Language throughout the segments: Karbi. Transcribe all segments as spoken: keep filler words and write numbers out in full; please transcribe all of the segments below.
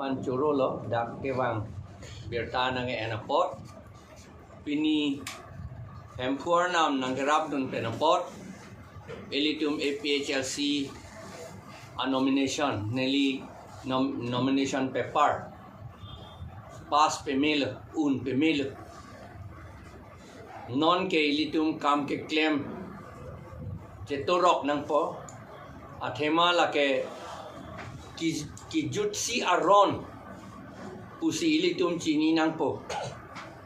Pan choro lo, dak kevang birta nang-en apot. Pini Hemphu arnam nangkerapdun pen apot, ilitum A P H L C a nomination, neli nom-, nomination paper pass pemelo, un pemelo. Non ke ilitum kam keklem chetorok nangpo. Athema lake ki-, kijutsi aron pusi ilitum chini nangpo.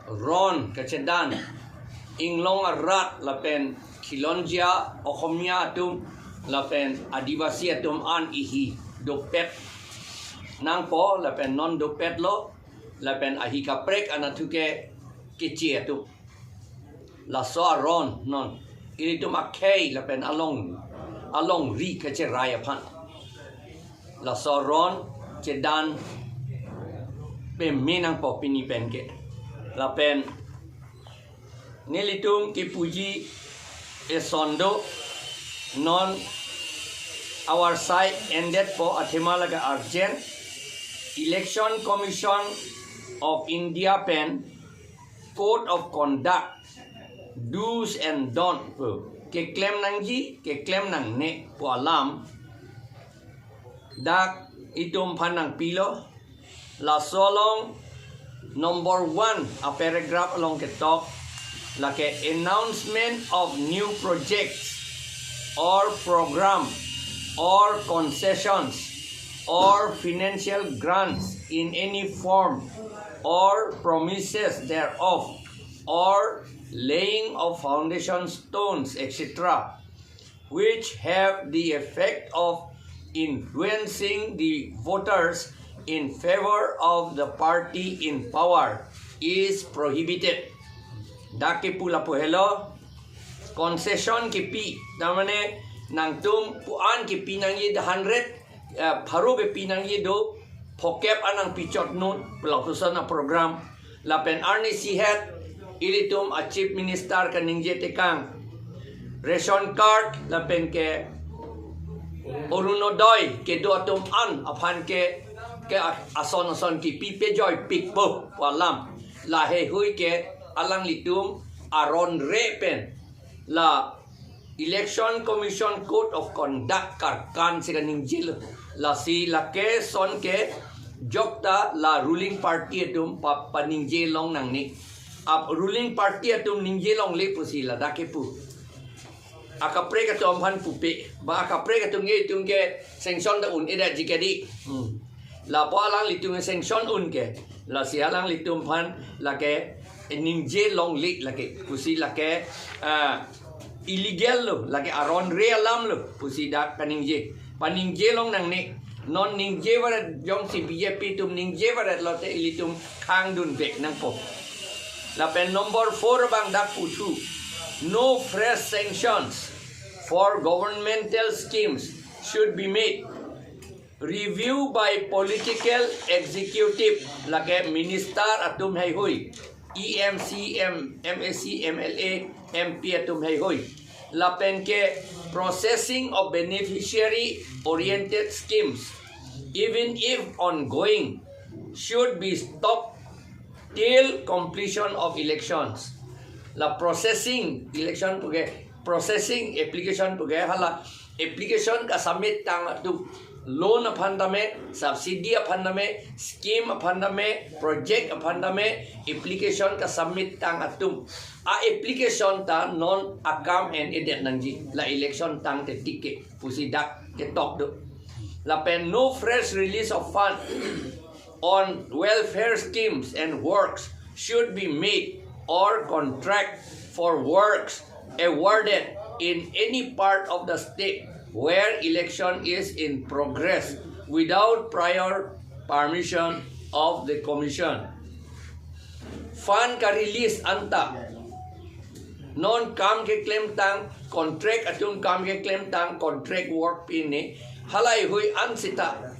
Ron kachedan, inglong arat lapen khilonjia Oxomiya atum lapen Adivasi atum an ihi dopet nangpo, lapen non dopetlo, lapen ahi kaprek anatthu ke keche atum. Laso aron non ilitum akhei lapen along, alongri kacherai aphan. Laso aron chedan peme nangpo pini pen ke. Lapen nelitum kipuji eson do, non our side ended po, athema lake urgent. Election Commission of India pen Code of Conduct, do's and don't pu keklem nangji, keklem nangne pu alam dak itum aphan nangpilo. Laso along number one a paragraph along ketok lake announcement of new projects or program or concessions or financial grants in any form or promises thereof or laying of foundation stones, et cetera, which have the effect of influencing the voters in favor of the party in power is prohibited. Dak kepu lapu helo, concession kepi, tamane nangtum pu-an kepi nangji the hundred, eh, pharo kepi nangji do, phokep an nangpichot non, pu lapuson a program. Lapen arnisi het ilitum a Chief Minister kaningje tekang, ration card lapen ke Orunodoi kedo atum an aphan ke, ke a-, ason ason kepi pejoi pikpo pu alam. La heihui ke alanglitum aron re pen la Election Commission Code of Conduct karkan si kaningjelo. Lasi lake son ke jokta la ruling party atum pa, paningje long nangne. Ap ruling party atum ningje longle pusi ladak kepu. Akaprek atum aphan pupe. Ba akaprek atum nge itum ke sanction ta un-edetji kedi. Hmm. Lapu alanglitum ke sanction un ke. Lasi alanglitum aphan lake ningje longle lake. Pusi lake, ah, illegal lo, lake aron re alam lo, pusi dak kaningje. Paningje long nangne, non ningje varet jongsi B J P atum ningje varet lote ilitum khangdun vek nangpo. Lapen number four abang dak puthu, no fresh sanctions for governmental schemes should be made. Review by political executive, lake minister atum heihui, E M C, M-, M A C, M L A, M P atum heihui. Lapen ke processing of beneficiary oriented schemes, even if ongoing, should be stopped till completion of elections. La processing, election puke, processing application puke, hala application kasubmit tang atum, loan aphan tame, subsidy aphan tame, scheme aphan tame, project aphan tame, application kasubmit tang atum a application ta non akam en-edet nangji, la election tangte tik ke, pusi dak ketok do. Lapen no fresh release of fund on welfare schemes and works should be made or contract for works awarded in any part of the state where election is in progress without prior permission of the commission. Fund ka-release anta non kam keklem tang, contract atum kam keklem tang, contract work pine, halai hui an sita.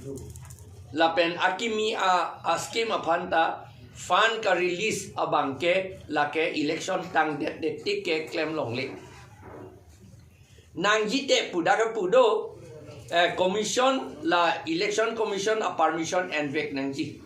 Lapen akimi a, a scheme aphan ta fund ka-release abang ke lake election tangdetdet tik ke klem longle. Nangjite pu dak kepu do, Eh, commission la election commission a permission envek nangji.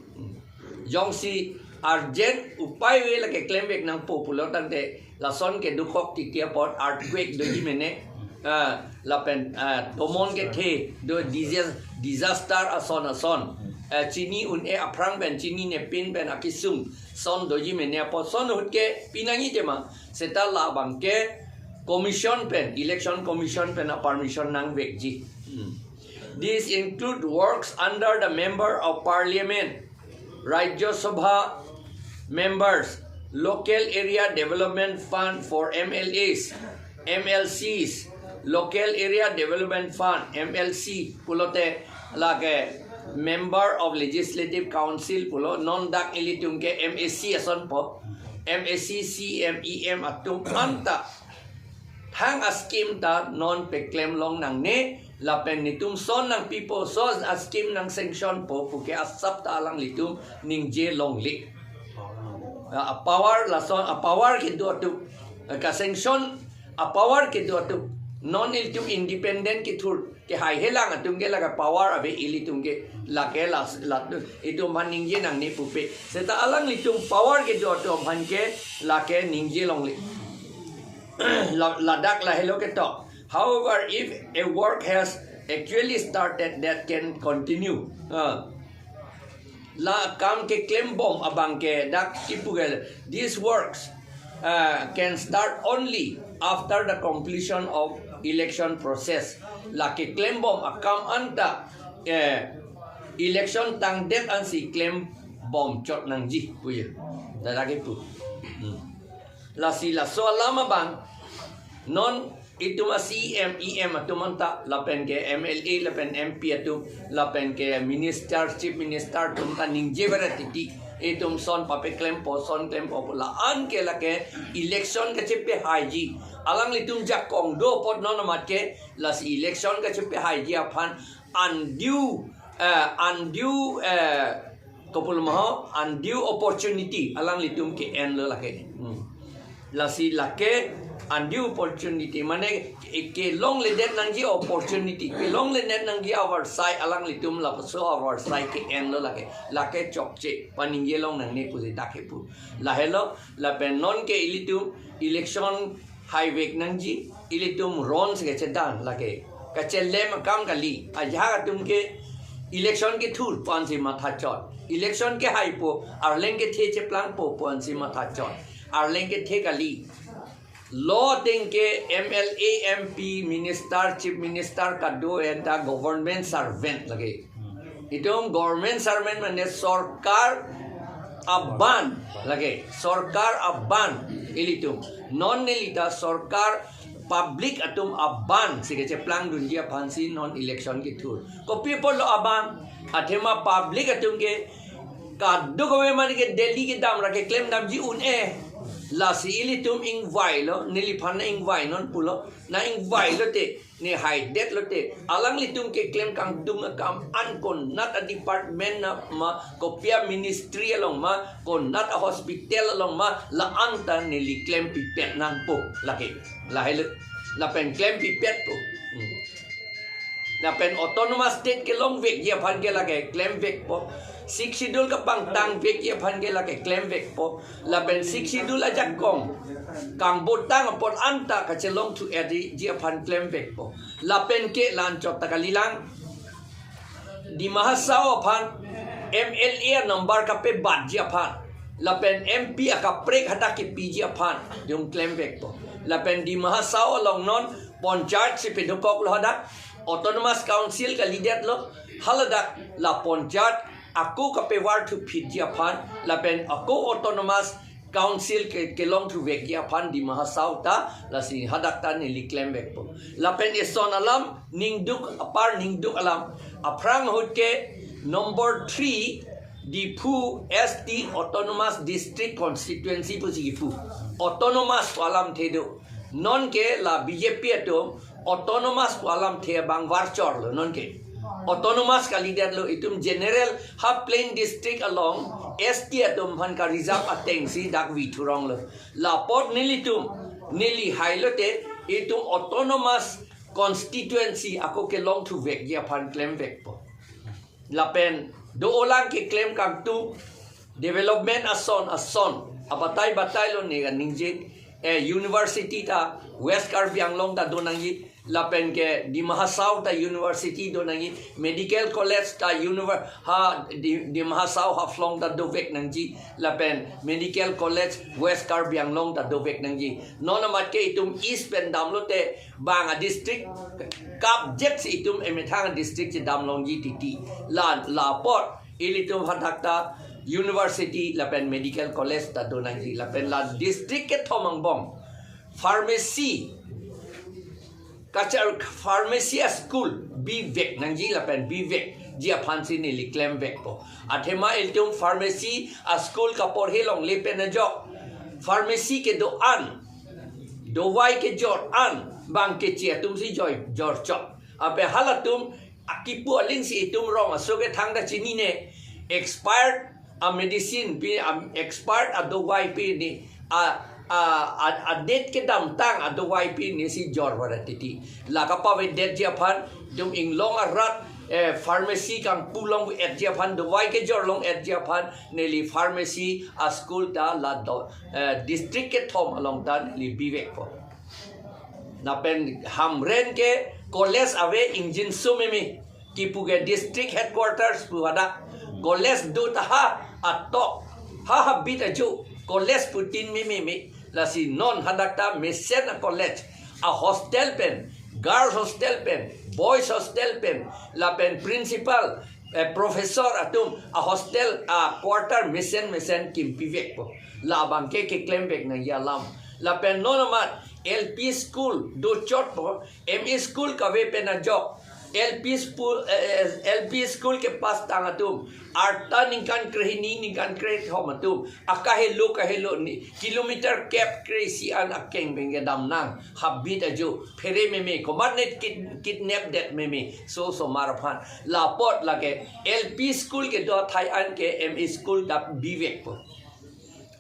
Jongsi urgent upai ave lake klemvek nangpo pulo tangte lason kedo kok titi apot earthquake doji mene, ah, lapen, ah, tomon kethe do disas-, disaster ason ason. Eh, chini un-e aphrang pen chini nepin pen akesung son doji mene apot son ahut ke pinangji tema. Seta labang ke commission pen, election commission pen a permission nangvekji. Hmm. These include works under the Member of Parliament, Rajya Sabha members, Local Area Development Fund for M L As, M L Cs, Local Area Development Fund, M L C pulote lake Member of Legislative Council pulo, non dak ilitum ke M A C asonpo, M A C, C M, E M atum anta thang a scheme ta non peklem long nangne, lapen netum son nangpipo, son a scheme nang sanction po puke asap ta alanglitum ningje longle. A power lason, a power kedo atum, ka sanction a power kedo atum, non ilitum independent kethur kehai helang atum ke lake power ave ilitum ke, lake las-, la, itum aphan ningje nangne pupe. Seta alanglitum power kedo atum aphan ke lake ningje longle. La-, ladak lahelo ketok. However, if a work has actually started, that can continue. Ah. La kam keklembom abang ke dak kipu ke, these works, ah, can start only after the completion of election process. La keklembom akam anta, eh, election tangdet ansi klembom chot nangji puye. Dak kipu. Hmm. Lasi laso alam abang non itum a C M, E M atum anta lapen ke M L A lapen M P atum lapen ke minister, chief minister atum ta ningje bera titi, itum son papeklempo, son klempo pu la-an ke lake election kachepehaiji. Alanglitum jakong do apot non amat ke lasi election kachepehaiji aphan undue, eh, undue, eh, kopul maho, undue opportunity alanglitum ke-enlo lake. Hmm. Lasi lake undue opportunity mane ke, kelongledet nangji opportunity. Kelongledet nangji avarsai alanglitum lapuso avarsai ke-enlo lake. Lake chokche paningje long nangne pusi dak kipu. Lahelo lapen non ke ilitum election haivek nangji, ilitum ron si kachedang lake. Kachelem akam kali, ajahak atum ke election kethur pu ansi matha chot. Election kehaipo, arleng kethe cheplangpo pu ansi matha chot. Arleng kethe kali. Lo ateng ke M L A, M P, minister, chief minister kado anta government servant lake. Itum government servant mane sorkar aban lake, sorkar aban ilitum. Non nelita sorkar, public atum aban si kacheplang dunji aphansi non election kethur. Kopi apotlo aban? Athema public atum ke kadokave mane ke Delhi kedam ra keklem damji un-e. Lasi ilitum ingvailo, neliphan nang-ingvainon pulo, nang-ingvailote, ne haidet lote, alanglitum keklem kangdung akam an konat a department na ma, kopi a ministry along ma, konat a hospital along ma, la-an ta neli klempipet nangpo lake. Lahelo, lapen klempipetpo. Hmm. Lapen autonomous state kelongvekji aphan ke lake klemvekpo. Sixth Schedule kapangtangvekji aphan ke lake klemvekpo. Lapen Sixth Schedule ajakong kangbotang apot anta kachelongthu-etji aphan klemvekpo. Lapen ke la-anchot ta kalilang. Dima Hasao aphan M L A a number kapebatji aphan, lapen M P akaprek hadak kepiji aphan, itum klemvekpo. Lapen Dima Hasao along non panchayat si pedokoklo hadak, autonomous council kalidetlo, haladak la panchayat ako kapevarthuphitji aphan, lapen ako autonomous council ke, kelongthuvekji aphan Dima Hasao ta, lasi hadak ta neli klemvekpo. Lapen eson alam ningduk, apar ningduk alam. Aphrang ahut ke number three, Diphu S T Autonomous District Constituency pusi kipu. Autonomous pu alamthe do. Non ke la B J P atum autonomous pu alamthe abang varchorlo non ke. Autonomous kalidetlo, itum general ha plain district along S T atum aphan ka-reserve atengsi dak vithuronglo. La apot nelitum, neli hailote, itum autonomous constituency ako kelongthuvekji aphan klemvekpo. Lapen do-olang keklem kangtung development ason ason abatai batai lo ne ningje, eh, university ta West Karbi Anglong ta do nangji, lapen ke Dima Hasao ta university do nangji, medical college ta univer-, ha Di-, Dima Hasao Haflong ta dovek nangji, lapen medical college West Karbi Anglong ta dovek nangji. Non amat ke itum East pen damlote bang a-district kapjek si itum emethang a-district si damlongji titi. La, la apot ilitum hadak ta university lapen medical college ta do nangji, lapen la district kethom angbong pharmacy kachar, pharmacy a-school bivek nangji lapen bivekji aphan si neli klemvekpo. Athema ilitum pharmacy a-school kaporhe longle pen ajok pharmacy kedo-an, dovai kejor an bang keche atum si joi jorchok. Ape halatum akipu aling si itum rong aso kethang ta chinine, expired a-medicine pi, a-expired a-dovai pi ni, a, a, a, a-date kedamtang a-dovai pi ni si jor vara titi. La kapavedetji aphan, itum inglong arat, eh, pharmacy kangpu long-etji aphan, dovai kejor long-etji aphan, neli pharmacy a-school ta la do, eh, district kethom along ta neli bivekpo. Lapen Hamren ke college ave ingjinso meme. Kipu ke district headquarters pu hadak. College do ta ha atok, ha habit ajo college pu tin meme me. Lasi non hadak ta mesen a-college, a-hostel pen, girls hostel pen, boys hostel pen, lapen principal, eh, professor atum a-hostel, a-quarter mesen mesen kimpivekpo. La abang ke keklemvek nangji alam. Lapen non amat L P school dochotpo, M E school kave pen ajok L P school, eh, eh, L P school kepass tang atum, arta ningkan krehini ningkan krethom atum, akahelo kahelo ni kilometer kep kre-isi an akeng pen kedam nang, habit ajo, phere meme, komat ne kid-, kidnap det meme, so osomar aphan. La apot lake L P school kedo athai an ke M E school ta bivekpo.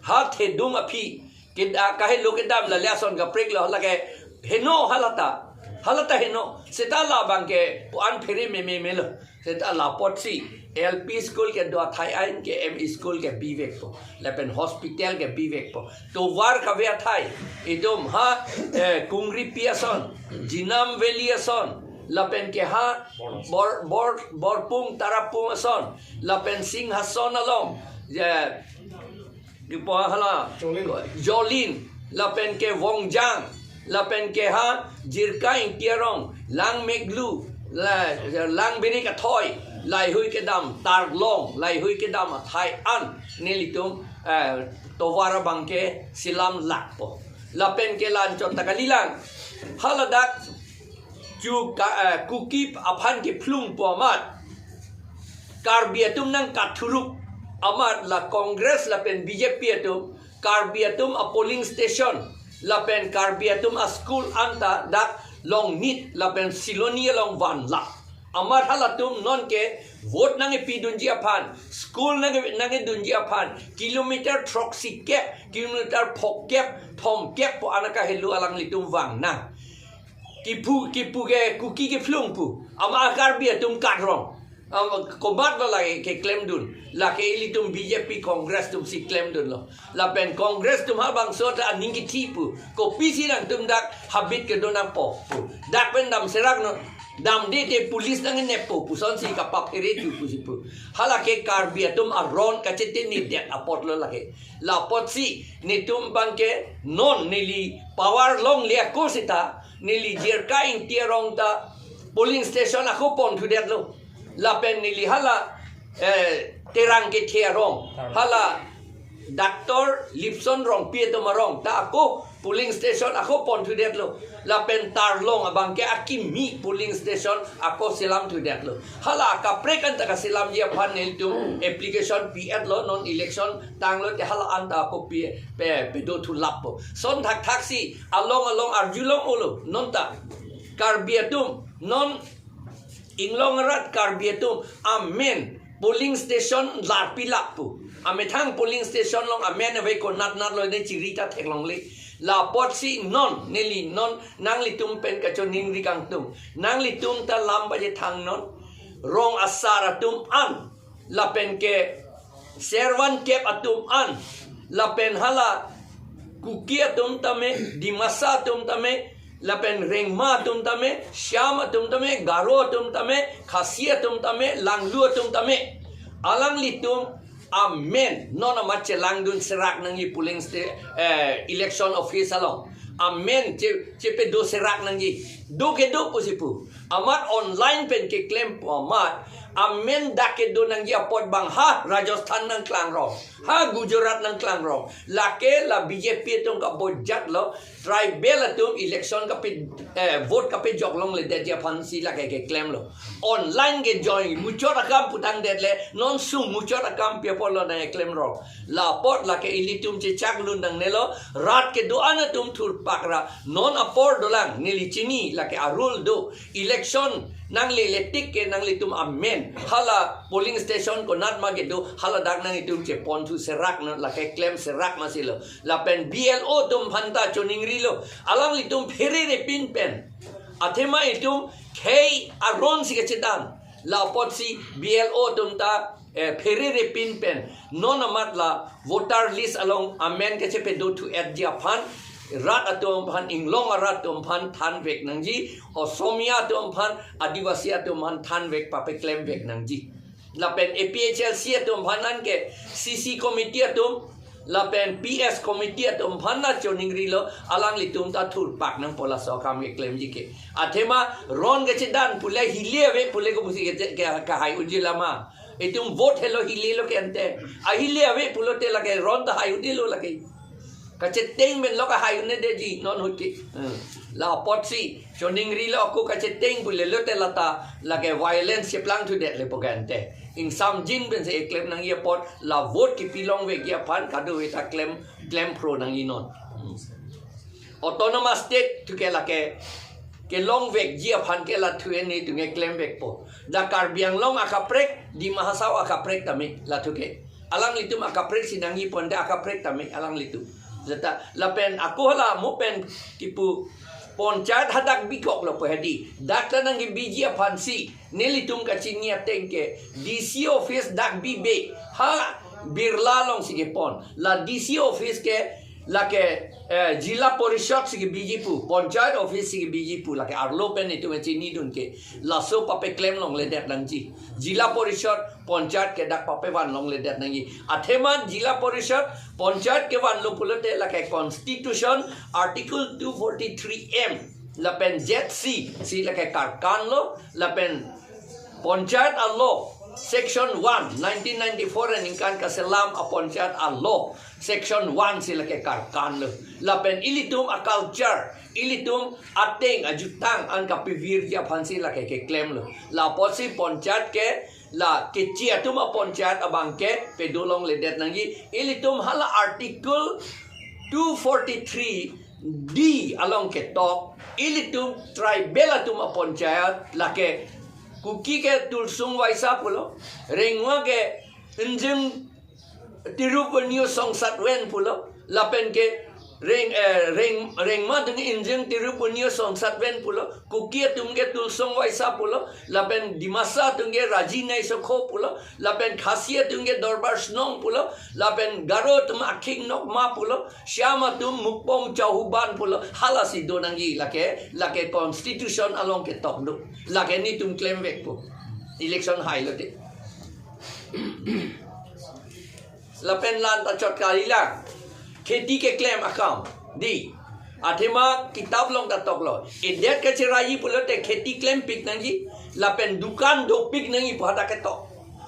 Ha thedung aphi, kid-, akahelo kedam la le ason kaprek lo, lake heno halata, halata heno, seta la abang ke pu-an phere meme melo. Seta la apotsi L P school kedo athai an ke M E school ke bivekpo, lapen hospital ke bivekpo. Tovar kave athai, itum ha, eh, Kungripi ason, Jinam Valley ason, lapen ke ha Bor, Bor, Borpung Tarapung ason, lapen Singhason along, eh, di po hala, Jolin. Jolin, lapen ke Wongjang, lapen ke ha Jirka Ingti arong, Langmeklu, la, Langbirik athoi, laihui kedam, Tarlong, laihui kedam athai an nelitum, eh, tovar abang ke selam lakpo. Lapen ke la-anchot ta kalilang. Haladak chu ka, eh, Kuki aphan kephlungpo amat, Karbi atum nangkathuruk amat la Congress lapen B J P atum Karbi atum a-polling station lapen Karbi atum a-school anta dak Longnit lapen Siloni along vanlap. Amat halatum non ke vote nangkepidunji aphan, school nang, nangkedunji aphan, kilometer throksi kep, kilometer phongkep, thomkep pu an akahelo alanglitum vang nang. Kipu, kipu ke Kuki kephlung pu. Amat Karbi atum kakrong. Am, komat lo lake keklemdun. Lake ilitum B J P Congress atum si klemdunlo. Lapen Congress atum ha bangso ta aning kithi pu. Kopisi nangtum dak habit kedo nangpo pu. Dak pen dam serak non. Damde te police nangneppo pu. Sonsi kapaphere tu pusi pu. Halake Karbi atum aron kachetinidet apot lo lake. La apotsi netum abang ke non neli power longle ako seta neli Jirka Ingti arong ta polling station ako ponthudetlo. Lapen neli hala, eh, Terang Kethe arong, hala Doctor Lipson Rongpi atum arong ta ako polling station ako ponthudetlo. Lapen Tarlong abang ke akimi polling station ako selamthudetlo. Hala akaprek anta kaselamji aphan nelitum application pi-etlo, non election tanglote hala anta ako pi, pe, pedothulappo. Son thakthaksi along along arjulong-olo, non ta Karbi atum, non inglong arat Karbi atum amen polling station larpilap pu. Amethang polling station along amen ave, konat nat lo ne chiri ta theklongle. La apotsi non, neli non, nanglitum pen kachoningri kangtung. Nanglitum ta lam pachethang non. Rong asar atum an, lapen ke servan kep atum an, lapen hala Kuki atum tame, Dimasa atum tame, lapen Rengma atum tame, Shyam atum tame, Garo atum tame, Khasi atum tame, Langlu atum tame. Alanglitum amen, non amat chelangdun serak nangji polling sta-, eh, election office along. Amen, che, chepedo serak nangji. Do kedo pusi pu. Amat online pen keklem pu amat. Amen dak kedo nangji apot abang ha Rajasthan nangklangrong. Ha Gujarat nangklangrong. Lake la B J P atum kabojat lo. Tribal atum election kape, eh, vote kapejok longledetji aphansi lake keklemlo. Online ke join muchot akam putangdet le, non sung muchot akam pi apotlo nangklemrong. La apot lake ilitum chechak lun nangnelo, rat kedo-an atum thurpak ra, non apor dolang, neli chini, lake arul do, election nanglele tik ke nanglitum amen, hala polling station konat ma kedo, haladak nanglitum cheponthu serak non, lake klem serak masi lo. Lapen B L O atum aphan ta choningrilo. Alanglitum pherere pin pen. Athema itum khei aron si kachedan. La apotsi B L O atum ta, eh, pherere pin pen. Non amat la voter list along amen kachepedo thu-etji aphan. Rat atum aphan, inglong arat atum aphan thanvek nangji. Osomia atum aphan, Adivasi atum aphan thanvek papeklem vek nangji. Lapen A P H L C atum aphan an ke C C committee atum, lapen P S committee atum aphan na choningrilo, alanglitum ta thurpak nangpo laso akam keklemji ke. Athema ron kachedan pule hile ave pule ko pusi ke, ke, kahai unji lama. Itum vote helo hilelo ke ante. Ahile ave pulote lake ron ta hai unjilo lake. Kacheteng pen lo kahai un-edetji non ahut ke. Hmm. La apotsi choningrilo ako kacheteng pu lelote lata lake violence cheplangthudet le pu ke ante. Ingsamjin pensi eklem nangji apot la vote kipilongvekji aphan kadokave ta klem, klemphro nangji non. Hmm. Autonomous state thu ke lake kelongvekji aphan ke la thu-e netum keklemvekpo. Dak Karbi Anglong akaprek, Dima Hasao akaprek tame la thu ke. Alanglitum akaprek si nangji ponte akaprek tame alanglitum. Jata lapen ako hala mo pen kipu ponchayat hadak bikoklo pu hedi. Dak ta nangkebiji aphansi nelitum kachini ateng ke D C office dak bibe ha Birla alongsi kepon. La D C office ke lake, eh, Jila Parishad si kebiji pu, Panchayat office si kebiji pu, lake arlo pen itum chinidun ke. Laso papeklem longledet nangji. Jila Parishad, Panchayat ke dak papevan longledet nangji. Athema Jila Parishad, Panchayat kevanlo pulote lake Constitution Article two forty-three M lapen Z C si lake karkanlo, lapen Panchayat a-law section one, nineteen ninety-four aningkan kaselam a-Panchayat a-law section one si lake karkanlo. Lapen ilitum a-culture, ilitum ateng ajutang an kapevirji aphansi lake keklemlo. La apotsi Panchayat ke la kechi atum a-Panchayat abang ke pedolongledet nangji. Ilitum hala Article two forty-three D along ketok, ilitum tribal atum a-Panchayat lake Kuki ke Tulsong Waisa pulo, Rengma ke Injing Tirup Unyo Songsat Ven pulo, lapen ke Reng, eh, Reng, Rengma atum Injing Tirup Unyo Songsat Ven pulo, Kuki atum ke Tulsong Waisa pulo, lapen Dimasa atum ke Raji Naisokho pulo, lapen Khasi atum ke Dorbar Snong pulo, lapen Garo atum Akhing Nokma pulo, Shyam atum Mukpom Chauhuban pulo, halasi do nangji lake, lake constitution along ketok do. Lake netum klemvekpo. Election hailote. Lapen lan ta chot kali la. Kheti keklem akam. Di. Athema kitab along ta toklo. Edet kacheraiji pulote kheti klempik nangji. Lapen dukan dopik nangji pu hadak ketok.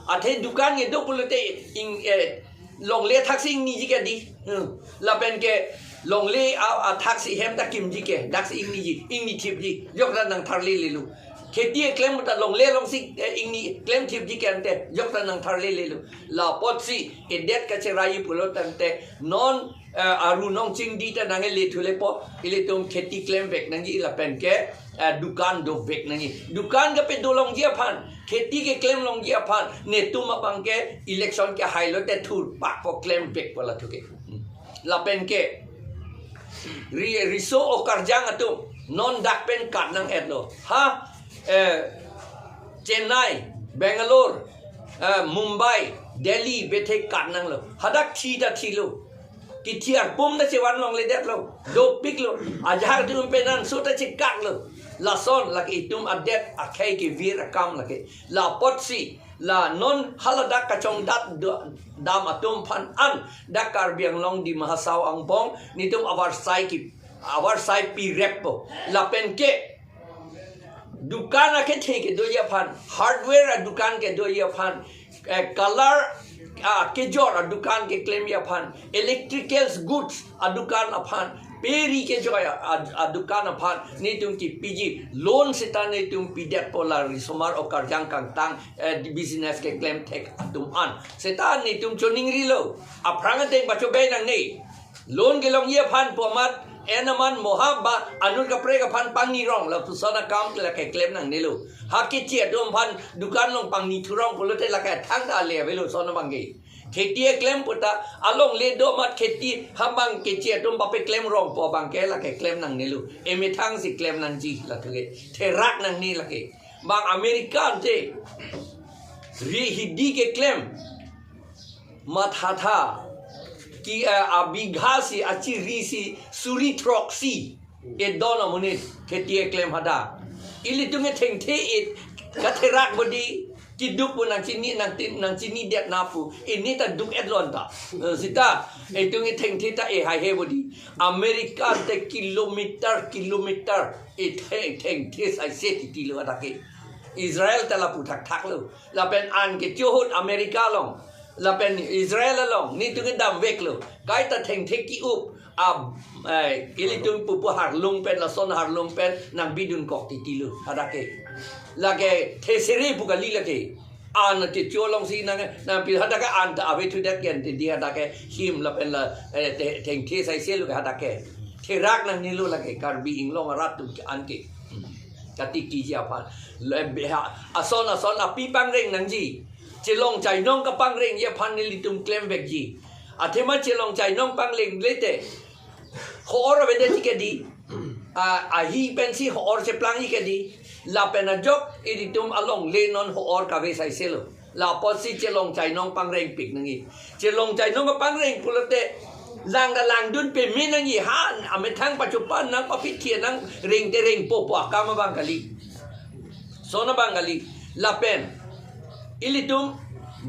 Athe dukan kedo pulote ing, eh, longle thaksi ingniji ke di. Hmm. Lapen ke longle a, athaksi hem ta kimji ke. Daksi ingniji. Ingnithipji. Jok ta nangtharlelelo. Kheti eklem ta longle alongsi, eh, ingni klemthipji ke ante. Jok ta nangtharlelelo. La apotsi edet kacheraiji pulo tangte non, eh, aru nong chingdi ta nangkele thulepo, ilitum kheti klemvek nangji lapen ke, eh, dukan dovek nangji. Dukan kapedolongji aphan, kheti keklemlongji aphan, netum abang ke election kehailote thurpakpo, klemvekpo la thu ke. Hmm. Lapen ke Ri, riso okarjang atum non dak pen kat nang-etlo. Ha, eh, Chennai, Bangalore, eh, Mumbai, Delhi bethe kat nanglo. Hadak thi ta thilo. Kithi arpum ta chevan longledetlo. Dopiklo. Ajahak atum pen an so ta chekaklo. Lason lake itum adet akhei kevir akam lake. La apotsi la non haladak kachongdat do-, dam atum aphan an dak Karbi Anglong Dima Hasao angbong netum avarsai ki, avarsai pireppo. Lapen ke dukan akethe kedoji aphan, hardware adukan kedoji aphan, eh, color, ah, kejor adukan keklemji aphan, electricals goods adukan aphan, peri kejor a, a, adukan aphan netum kipiji, loan seta netum pidetpo la risomar okarjang kangtang, eh, business keklem thek atum an. Seta netum choningrilo. Aphrang ateng pachobe nangne. Loan kelongji aphan pu amat, en aman mohab ba anut kaprek aphan pangni rong lapuson akam lake klem nangnelo. Ha kithi atum aphan dukan along pangni thurong pulote lake thangta ale avelo son abangke. Kheti eklem puta alongle do amat kheti hambang kithi atum pape klem rong pu abangke lake klem nangnelo. Emethang si klem nangji lake. Therak nangne lake. Bang America ante ri hidi keklem mathatha ki, eh, abigha si achiri si suri throksi edon amonit kheti eklem hadak. Ilitum ethengthe et katherak bodi kiduk pu nangchini nangtin nangchinidet na pu. Ini ta duk-etlon ta. Eh, seta itum ethengthe ta ehaihe bodi. America te kilometer kilometer etheng thengthe saise titilo hadak ke. Israel ta lapu thakthaklo. Lapen an kecho ahut America along, lapen Israel along netum kedamveklo. Kaita thengthe ki-up a, eh, ilitum pupu harlung pen, lason harlung pen nangbidunkok titilo hadak ke. Lake thesere pu kali lake. An kecho alongsi nang, nangpi hadak ke an ta ave thudet ke ante di hadak ke him lapen la, eh, the-, thengthe saiselo ke hadak ke. Therak nangnelo lake Karbi Anglong arat atum ke an ke. Hmm. Katikiji aphan. Le beha, ason ason api pangreng nangji. Chelong chainong kapangrengji aphan nelitum klemvekji. Athema chelong chainong pangrengle te ho-or avedetji ke di. A, ahi pensi ho-or cheplangji ke di. Lapen ajok ilitum alongle non ho-or kave saiselo. La apotsi chelong chainong pangrengpik nangji. Chelong chainong kapangreng pulote lang ta langdun peme nangji, ha amethang pachopan nang papithia nang reng te rengpo pu akam abang kali. Son abang kali. Lapen ilitum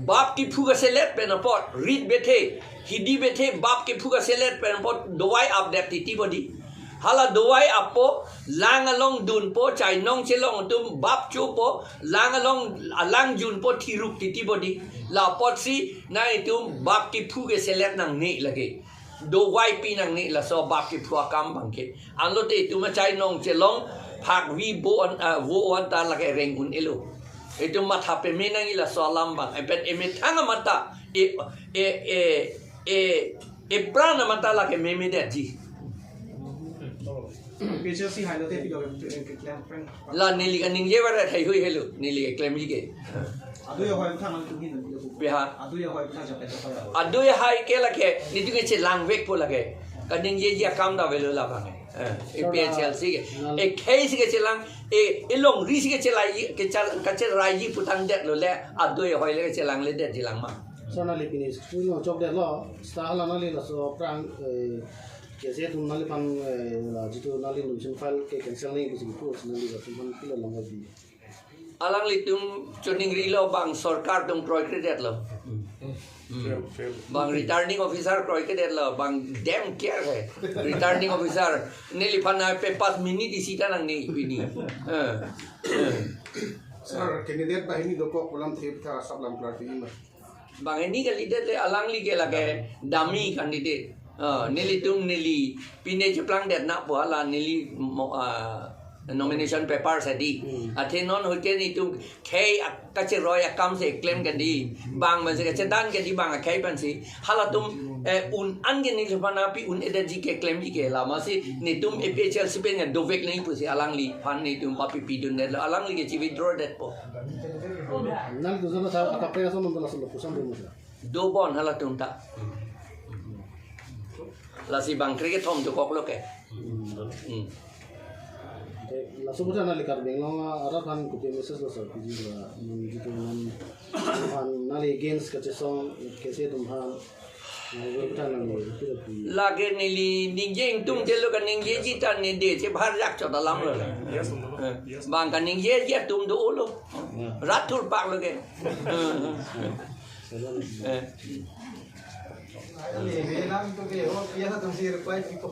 bap kephu kaselet pen apot, rit bethe, hidi bethe, bap kephu kaselet pen apot dovai apdet titi bodi. Hala dovai appo, lang along dunpo, chainong chelong atum bap chopo, lang along, alang junpo thiruk titi bodi. La apotsi nangtum bap kephu keselet nangne lake. Dovai pi nangne laso bap kephu akam abangke. Anlote itum achainong chelong phakvi bo an, ah, vo an ta lake reng un-elo. Itum matha peme nangji laso alam abang. Epet emethang amat ta, e, e, e, e, epran amat ta lake memedetji. P H L C hai lote pilo ke, ke, ke, klem peng. La neli kaningje varet haihui helo, neli keklemji ke. Adui ahoi aphan nangtum hin nangtum. Beha. Adui ahoi aphan japa japa. Adui ahoi ke lake, netum kechelangvekpo lake. Kaningjeji akam ta avelo labang. Eh, e P H L C ke. Ekhei si kechelang, e, elongri si kechelai, kechal, kacheraiji putangdetlo le, adui ahoi le kechelangledetji lang ma. Sir, nangli pini school along chokdetlo, seta hala nangli laso aphrang, eh, K C A atum nangliphan, eh, la jitu nangli nomination file ke cancel nangji pusi pu, nangli latum aphan pilo longleji. Alanglitum choningrilo bang sorkar atum kroikredetlo. Hmm. Fail, fail. Bang returning officer kroikredetlo, bang dem care hai. Returning officer, neliphan na pe pas minute isi ta nangne pini. Eh. Eh. Sir, candidate banghini dokok pu alamthe aphuthak asap lam klarti ma? Banghini kalidet le alangli ke lake dummy candidate. Ah, nelitum neli pine cheplangdet na pu hala neli mo, ah, nomination paper si di. Hmm. Athe non hoike netum khei ak-, kacheroi akam si klem ke di. Bang man si kachedan ke di bang akhei pen si. Halatum, eh, un-an ke neliphan api un-edetji keklemji ke lama si netum A P H L C pen ya dovek nangji pusi alangliphan netum papi pidundetlo alangli ke chi-withdraw detpo. Nangtum jana sa atap kaya sa nonton langsung lapuson dulu, sir. Dobon halatum ta. Lasi bang kre kethom chokoklo ke. Hmm. Hmm. Te laso puthot nangli Karbi Anglong arat aphan kopi message lo sir, piji ba, hmm, jitu non aphan nangli against kachesong kese atum aphan, nangli puthot nangli, pira pu. Lake neli ningje ingtungdetlo, kaningjeji ta nede chebharjak chot alam lo. Yes, yes. Eh, bang kaningjeji atum dolo. Rat thurpak lo ke. Eh.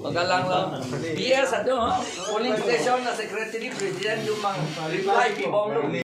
Pagalang lo. P S atum, ha? Polling station a secretary president atum mang reply pibomlo.